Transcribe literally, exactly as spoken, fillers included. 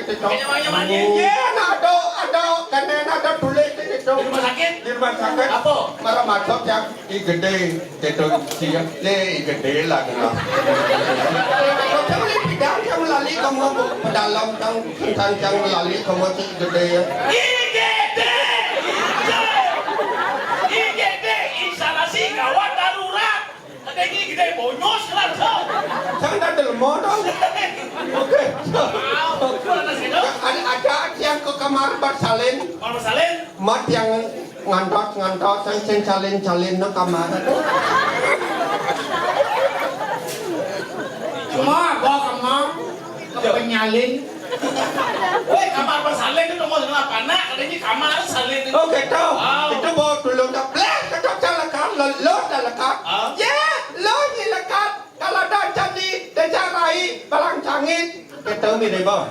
Nyawang-nyawang. Yén ada, ada, kéné ada tulis di situ. Di rumah sakit? Di rumah sakit. Apa? Marang masuk yang I G D, situ siap, lé I G D lah kena. Macam ni bidang yang melalui kamu pedalem tang tentang yang melalui kamu si I G D. I G D. I G D, instalasi gawat darurat. Ada ini gede bonyos lah, Cok. Jangan ada lemah dong. Oke. Wow, itu ada sih, Cok. Ada, ada yang ke kamar bersalin. Kalau bersalin? Mat yang ngantot-ngantot, yang salin-salin no kamar. Cuma bawa kamar ke penyalin. Weh, kamar bersalin itu nomor apa? Nak, katanya kamar salin itu. Oh, gitu. Wow. Itu bawa dulu tak bleh, ketok calekan, lo, lo tak lekat. Ah. Ya, lo ni lekat. Kalau ada jadi, desa rai, balang sangit. Gitu, mirip, Bang.